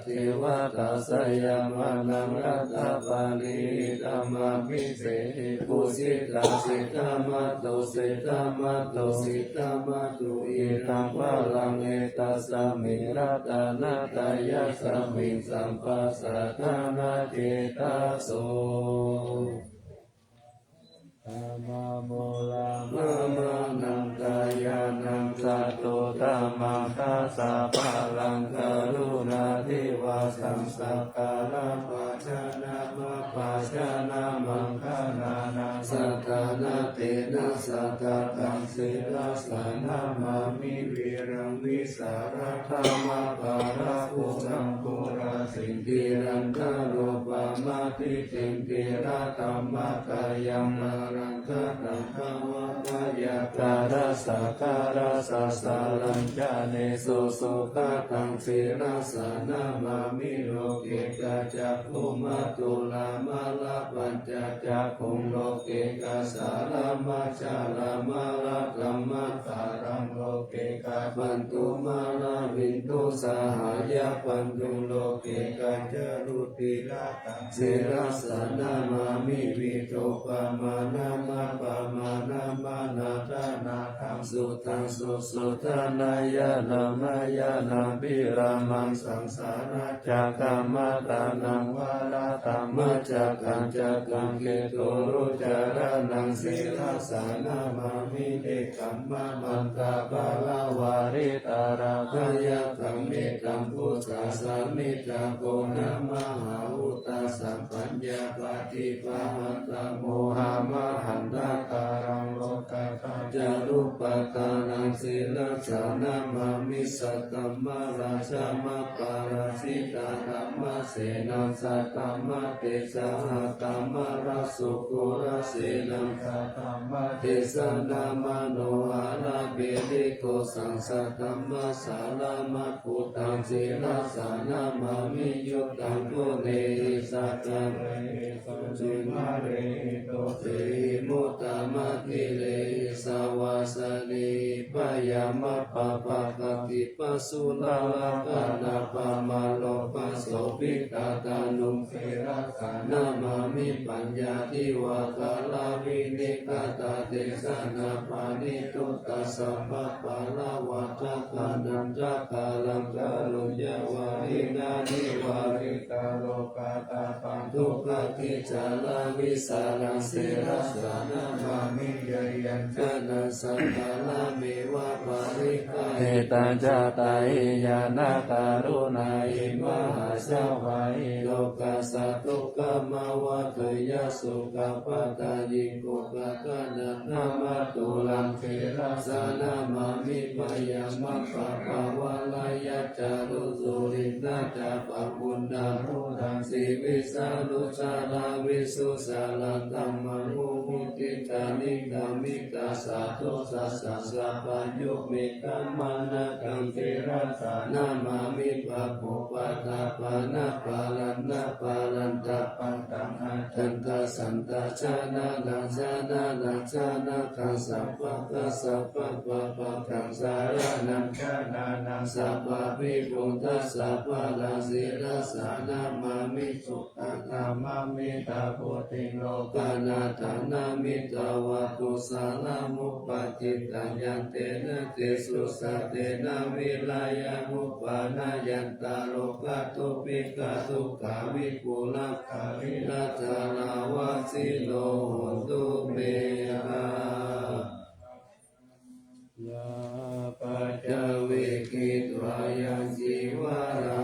Devatā jayamaṅgalaṃ rataparittaṃ, abhisehi pūjitā siddhamato siddhamāto siddhamāto, etaṃ varaṃ etasmiṃ ratanattayasmiṃ, sabbasaddhānacetaso. Dhammo mula mamaṃ, ñāṇañca yaṃ ñāṇaṃ, tato dhammaṃ dasapālaṃ, karuṇāti vāsaṃ sakkārappajānāmā, pajānāmā gaṇānaṃ, sadānattena sādhakaṃ, sirasā namāmi vīraṃ vītarā dhammapālakuṭaṃ, pulasiṃ tirantharopamāti, cintitaṃ dhammatāyaṃ, balaṃ kataṃ bhavabyāpādasakārassa, sarañca nisu sugataṃ, sirasā namāmi lokikā cakkhumā, tulamālā pañcacakkhuṃ, lokikā salamā ca lamālā, dhammakāraṃ lokikā bandhumālavindu, sahāya bandhuṃ lokikā ca rucirataṃ, sirasā namāmi vīrupamānamappamāṇamanā, dānaṃ suddhaṃ susuddhānaṃ, ñāṇaṃ ñāṇaṃ abhiramaṃ, saṃsāracakkamataṇhaṃ, varadhammacakkaṃ, cakkaṃ keturucaraṇaṃ, sirasā namāmi, nekkhammamantāpala-varitarakkhayakkaṃ, mettambusekasamāhito, mahābhūtasamphaññā, paṭipahātabbohaṃ, mahantakāraṃ, lokattha- carūpaṭṭhānaṃ, sirasā namāmi, saddhammaratnamaparājitaṃ, dhammasenāni satamadesajāhaṃ, dhammarajjuggharasenaṃ, satamadesajāmanoharaṃ, pirighosaṃ saddhammassaraṇaṃ, buddhaṃ sirasā namāmi, yuddhaṃ guṇehi saccaṃ, sūciṃ varehi, dosehi muttamadhirehi, savāsanehi byāmappamādaketuṃ, pāsūnalakkhaṇappaṃ, māraṃ māravidaṃ, tanuṃ sirasā namāmi, paññāti vā kālā vinegatadesanā, paṇītaṃ tassa bhavāvarakkhānaṃ, ṭhākāraṃ kāruññavāsinā, nivārītaloka- ttapaṃ, duggāhadiṭṭhibhikkhāsaraṃ, sirasā namāmi, yaṃ yaṃ jānaṃ sakkārameva parihaye, taṃ jātayiñāṇakaruṇāhi, mahāsāvahī lokassa dukkhamāvatteyya, sukhappattāyikukkhaganatamattulaṃ, sirasā namāmi, byāmappabhāvarakkhāya, cāruṃ suriṃ nāgapāmuṇeruttamaṃ, sīvissarūsaraṃ visuddhasāraṃ, dhammaṃ vimucciṃsu nikkāmitaṃ, sadosāsakkamātaṃ, sabbaññūhikamānakaṃ, sirasā namāmi, bhāgyo paṭṭhapāṇapālaṃ, napālaṃ tapattaṃ, ajjhattasaṅghasaraṇaṃ, saraṇaṃ janataṃ, sabbattha sabbapāpakaṃ, saraṇaṃ janataṃ, sabbabhiyugghatasabbaraṃ, sirasā namāmi, suttaṃ dhammaṃ vidhā bodhiṃ, lokānaṃ aṭṭhaṃ nāmetvā, kusalamuppaṭitāyantena, tesusaccena viriyamupaṇṇāya, tā lokadhukkhitādukkhavipūrā, pariṭṭhānavasino hontu me. Yā paccavekkhitvā yaṃ cīvaraṃ,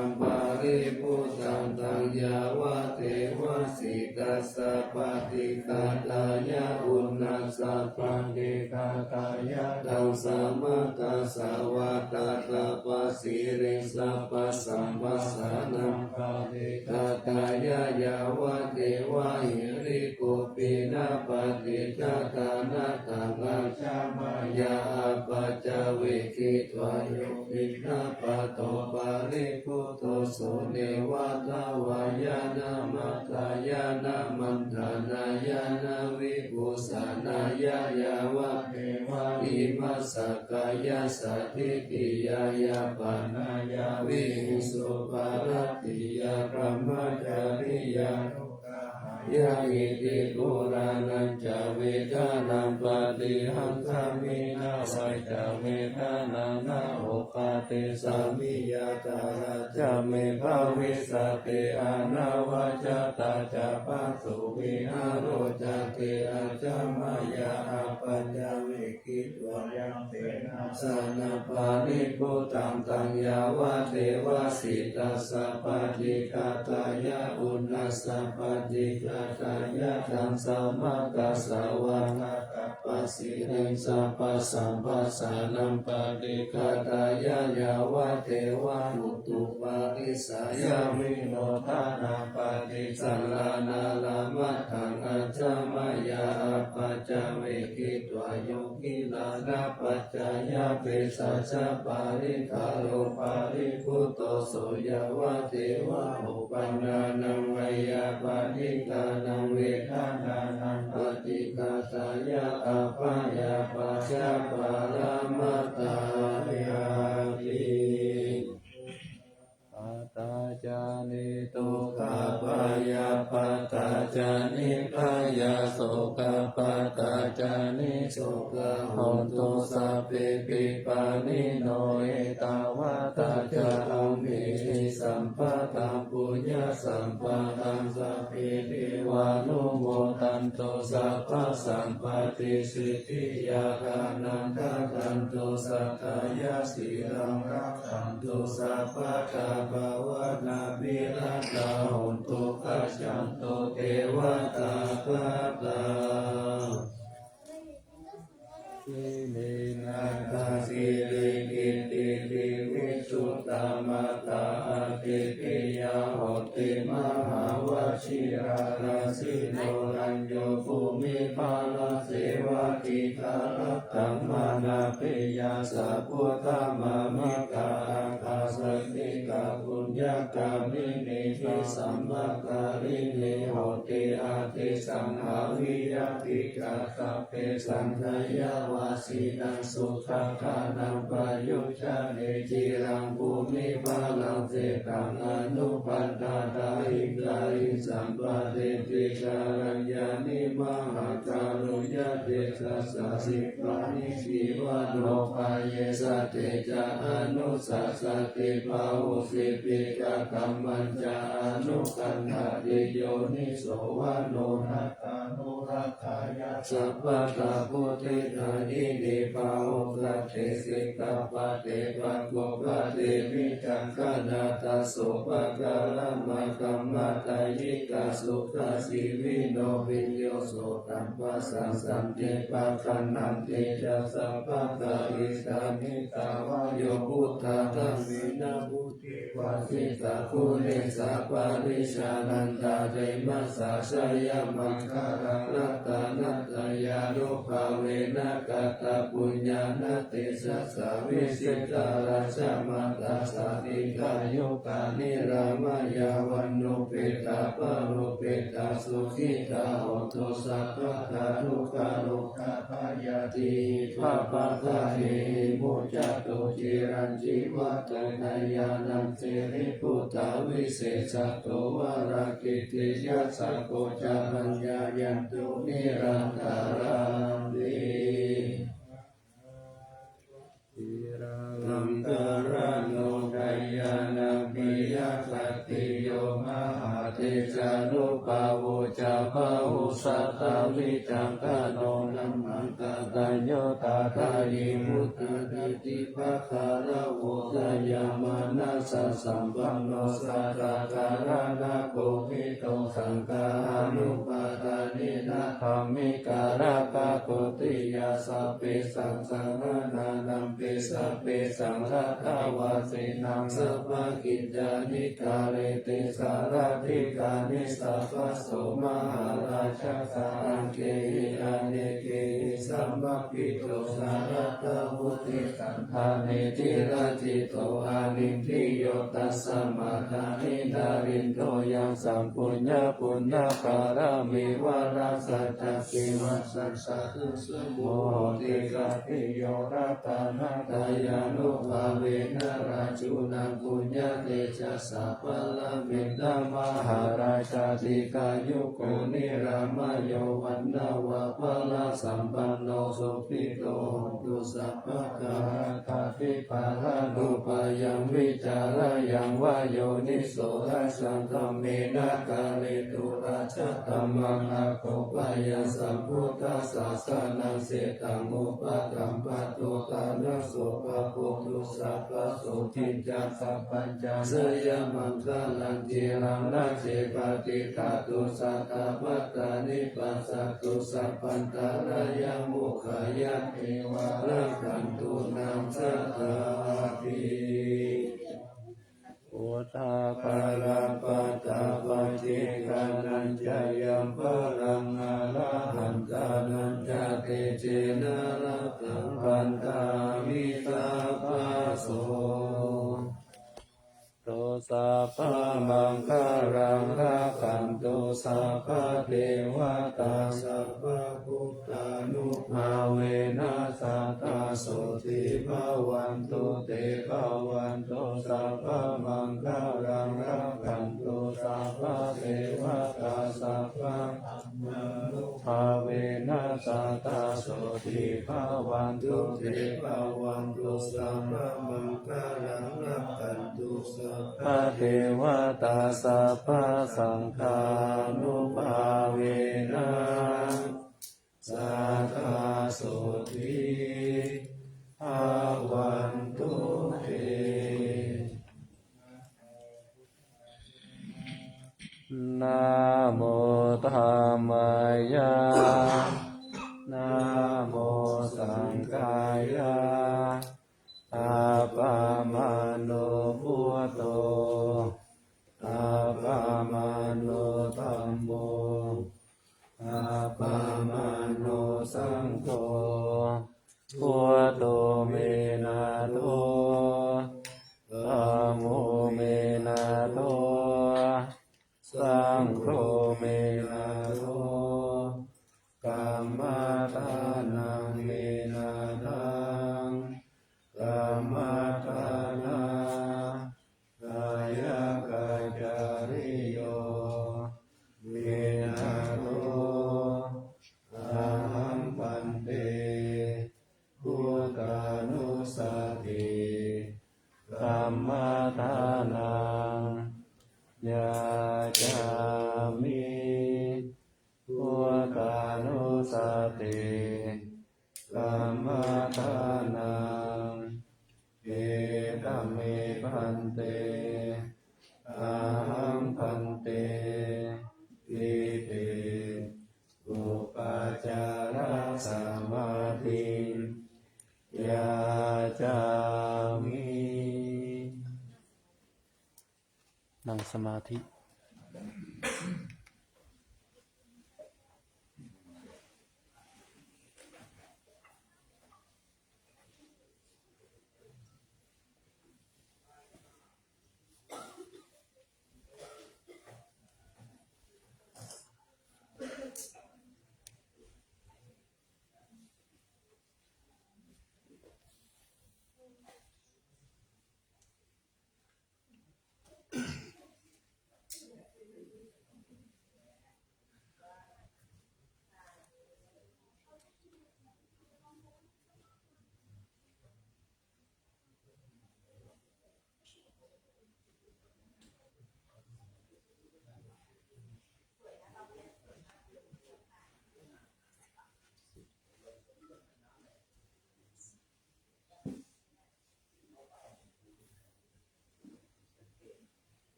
devasītassa paṭighātāya, uṇhassa paṭighātāya, taṃ samaggāsavātātapasiriṃ sabbasamphassānaṃ paṭighātāya, yāvadeva hirikopinapaṭi ghātā, na taṃ ajja mayā apaccavekkhitvā, yo piṇḍapāto paribhutto, so neva davāya na madāya na maṇḍanāya na vibhūsanāya, yāvadeva imassa kāyassa ṭhitiyā yāpanāya vihiṃsuparatiyā brahmacariyā ya iti purāṇañca vedanaṃ paṭihaṅkhāmi, navañca vedanaṃ na uppādessāmi, yathāladdha me bhavissati anavajjatā ca phāsuvihāro cāti. Ajja mayā apaccavekkhitvā yaṃ senāsanaṃ paribhuttaṃ, taṃ yāvadeva sītassa paṭighātāya, uṇhassa paṭighātāya, taṃ samaggāsavātātapasiriṃ sabbasamphassānaṃ paṭighātāya, yāvadeva utuparissayavinodanaṃ paṭisallānārāmatthaṃ, ajja mayā apaccavekkhitvā yo gilānapaccayabhesajja parikkhāro paribhutto, so yāvadeva uppannānaṃ veyyābādhikānaṃ vedanānaṃ paṭighātāya, abyāpajjhaparamatāyāti. Uppādā ca niddukkhā bhayappattā ca nibbhayā, sokappattā ca nissokā hontu sabbepi pāṇino. Ettāvatā ca amhehi sambhataṃ puññasampadaṃ, sabbe devānumodantu sabbasampattisiddhiyā. Dānaṃ dadantu saddhāya, sīlaṃ rakkhantu sabbadā, bhāvanābhiratā hontu, gacchantu devatāgatā. Iminā dāsirikittidīvisuddhamattā, āditteyyahotimahavajjirā. Rājino rañño bhūmiparāsevakī, thārattamaṃ nāgiyā sabbuttham āmikā. Athāhaṃ santi kaṃ puññakaṃ itihidaṃ, sabbe saṅghāya vācinaṃ sukhakānaṃ payujjhane, ciraṃ bhūmiparāsetaṃ anupaṭṭhāta. Hitaṃ hitaṃ sampādetti, kāraññāni mahakāruññatejasā. Khippaṃ nibbanti manopāyesa, te ca anussasati bāhuṃ. Sippikakammañca anukaṅkhati, yoniso manoraṭṭhānurakkhāya sabbattha. Buddhe dāyine pāhukkhate, sikkhāpade pakkhoppade, micchaṅkanattha sopakāramakkhamatā. Yikā sukhajīvino piyo sotam pasam santi, paggaṇhanti ca sabbattha. Iddhāni tā vayo buddhā, dhammena buddhe vajitā, guṇe saparājānantaremasa. Jayamaṅgalaṃ ratanattayānubhāvena, katapuññāna tejasā, vijitaradhammataṃ sādhikā, yukā niramāyā vaṇṇuppetā parūpetā, sukhitā hontu sabbadā. Dukkharogabhayā tiyhi pāpaggahehi muccantu, cirañjīvato nayānaṃ siriputtā visesato. Varake teyasako ca paññāyantu nirantaraṃ ti. Sīlahaṅkārāno kalyāṇapiyakhattiyo, mahātejānupā Vucca bāhusatā vicakkhaṇo, dhammākatañño tathāhi vuttadīti. Puggalavo dayamānassasampanno, sattā kālānakohido, saṅghānupādānena dhammikā rakkhatoti yattha. Tesaṃ saraṇānaṃ pi sabbesaṃ laddhā vajjena, sabbakicchāni kareti salladdhikāni. Sabbaso mahārājā ca aṅgehi anekehi, samāhitvā laddhā vutthitaṃ dhananti rājito anindriyo. Tasmā daṇḍe narindo yasaṃ puññapuññapāramī varasaccāti, vassa sadussimo hoti. Sabbītiyo vivajjantu, anākulyānubhāvena rājuna, puññatejasā paranimmitā, mahārājā dīghāyuko nirāmayo, vaṇṇaṃ va balasampanno, sukhito hotu sabbadā. Attāpi pāṇātipātapāṇabhāvānubyāyaṃ, vicariyya vā yoniso, ajjhattaṃ dhammena karetu, ajjhattaṃ mānakopāya, sambuddhasāsanaṃ sitaṃ upakappatto, ṭhānaso pāpū tu sabbaso, kiñca sabbañca jayamaṅgalaṃ. Ciraṃ rājje patiṭṭhātu, sadā pādaṃ nipassatu, sabbantarāyaṃ mokkhaṃ yāti vā, rakkhantu naṃ sadāpi. Udapara patta paccekānañca yaṃ balaṃ, arahantānañca tejena, rakkhaṃ bandhāmi sabbaso. Tu sabbamaṅgalaṃ, rakkhantu sabbadevatā, sabbabuddhānubhāvena, sadā sotthī bhavantu te. Bhavatu sabbamaṅgalaṃ, rakkhantu sabbadevatā, sabbadhammānubhāvena, sadā sotthī bhavantu te. Bhavatu sabbamaṅgalaṃ, rakkhantu sabbadevatā, sabbasaṅghānubhāvena, sadā sotthī bhavantu te. Namo dhammāya, namo saṅghāya. Appamāṇo buddho, appamāṇo dhammo, appamāṇo saṅgho. Buddho me nātho, dhammo me nātho, saṅgho me nātho. Kammadānaṃ me nāthaṃ, kammadānā dāyakācariyo me nātho. Ahaṃ bhante buddhānussati kammadānaṃ yācāmi. Buddhānussati kammadānaṃ. Etame bhante, ahaṃ bhante, ite upacārasamādhiṃ yācāmi. นั่งสมาธิ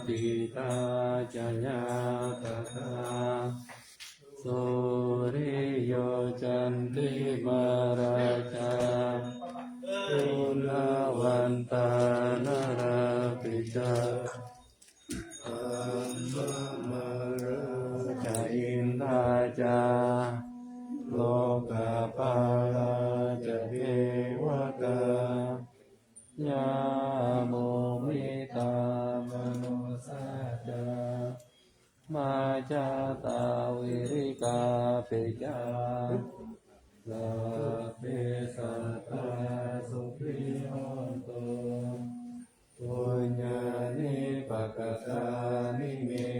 Uditā ca ñātakā suriyo candimā rājā guṇavantā narāpi ca brahmamārā ca indā ca lokapālā ca devatā yamo mittā manussā ca majjhattā verikāpi ca sabbe sattā sukhī hontu puññāni pakatāni me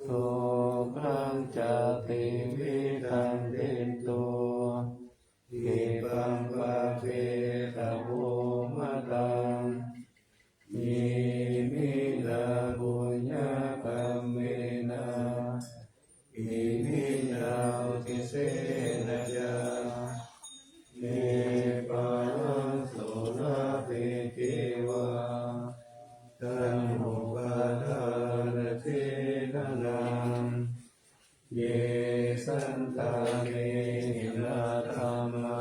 sukhañca tividhaṃ dentu khippaṃ pāpetha vomataṃ iminā puññakammena iminā uddisena ca khippāhaṃ sulabhe ceva taṇhupādānachedanaṃ ye santāne hinā dhammā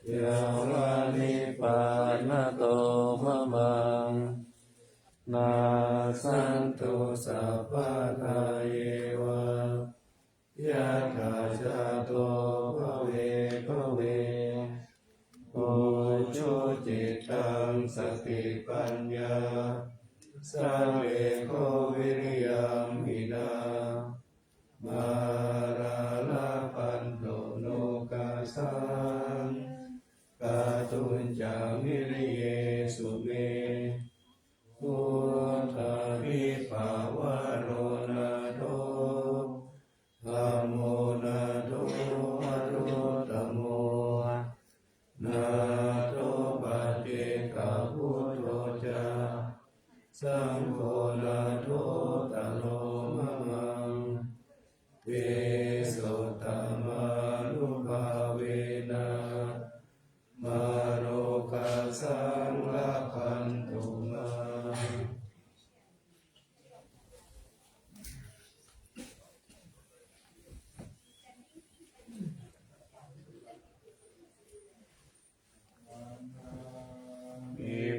yāva nibbānato mamaṃ nassantu sabbadā yeva yattha jāto bhave bhave ujucittaṃ satipaññā sallekho viriyamhinā mārā labhantu nokāsaṃ kātuñca viriyesu me buddhādhipavaro nātho dhammo nātho varuttamo nātho paccekabuddho ca saṅgho nāthottaro mamaṃ tesottamānubhāvena mārokāsaṃ labhantu mā.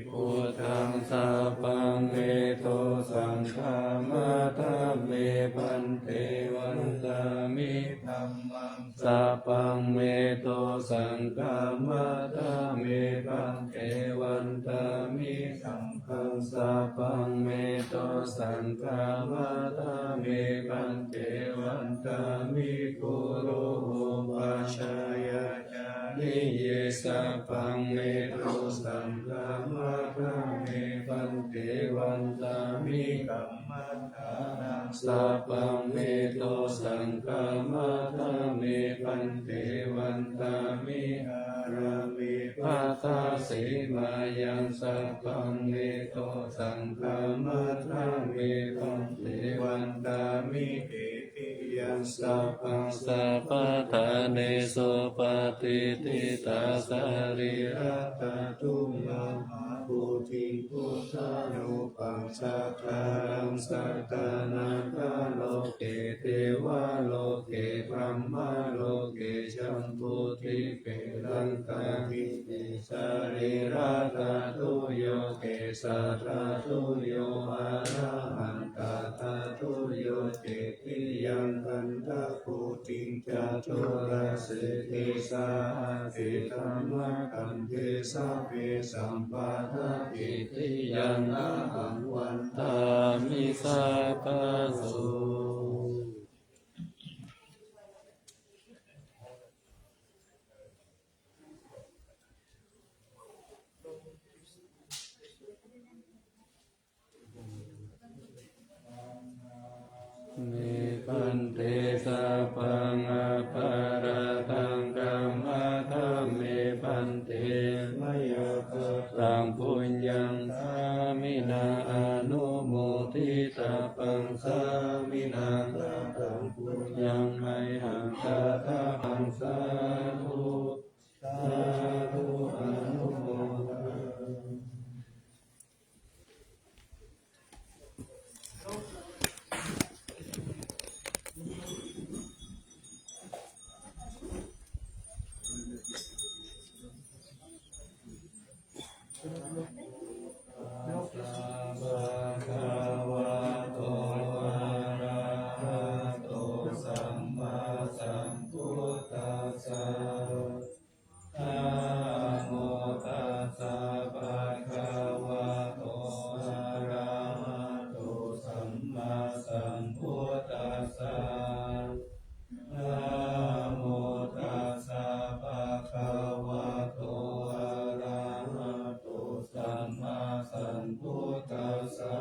Buddhaṃ sabbaṃ me dosaṃ khamatha me bhante vandāmi dhammaṃ sabbaṃ me dosaṃ khamatha me bhante vandāmi saṅghaṃ sabbaṃ me dosaṃ khamatha me bhante vandāmi guru upajjhāyā cāriye sabbaṃ me dosaṃ khamatha me bhante vandāmi kammaṭṭhānaṃ sabbaṃ me dosaṃ khamatha me bhante vandāmi ārāme baddhasīmāyaṃ sabbaṃ me dosaṃ khamatha me bhante vandāmi titiyaṃ sabbaṃ sabbaṭṭhānesu patiṭṭhitā sarīradhātu mahābodhiṃ buddharūpaṃ sakkāraṃ satānākā loke devaloke brahmaloke jambudīpe laṅkādīpe sarīradhātuyo kesaradhātuyo arahan tadhātuyo titiyaṃ gandhabodhiṃ caturāsītisahassi dhammakkhandhe sabbesaṃ paṭhavitthiyaṃ ahaṃ vandāmi sabbaso. Me bhante sabbaṃ aparādhaṃ khamatha me bhante, mayā kataṃ puññaṃ sāminā anumoditabbaṃ, sāminā kataṃ puññaṃ mayhaṃ dātabbaṃ, sādhu sādhu anumodāmi.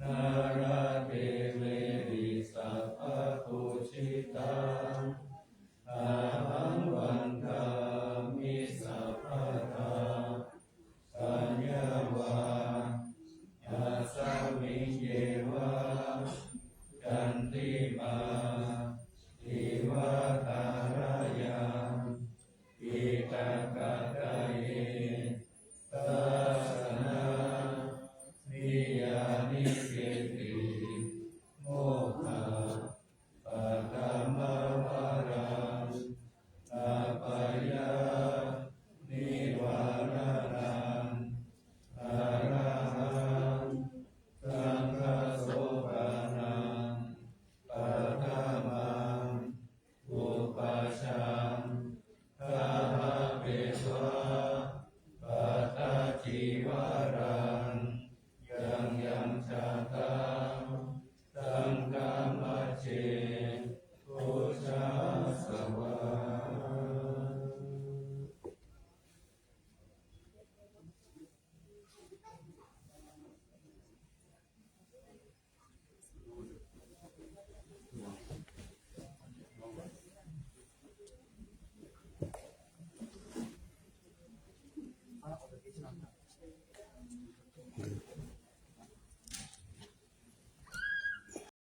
nālāṭe vehi sabbapūjitā, ahaṃ vandāmi sabbadā. Saññā vā asmiṃ yeva candimā iva thārāyaṃ dighaggaye, tassāya niyyāniketti mokkhapathimavaraṃ, bhayānivāraṇaṃ arahaṃ saṅghasopaṇaṃ paṭhamaṃ pūjāmi. Gahaṃ pyetvā pattacīvaraṃ, yaṃ yaṃ jātaṃ saṅghamajjhe pūjasvā.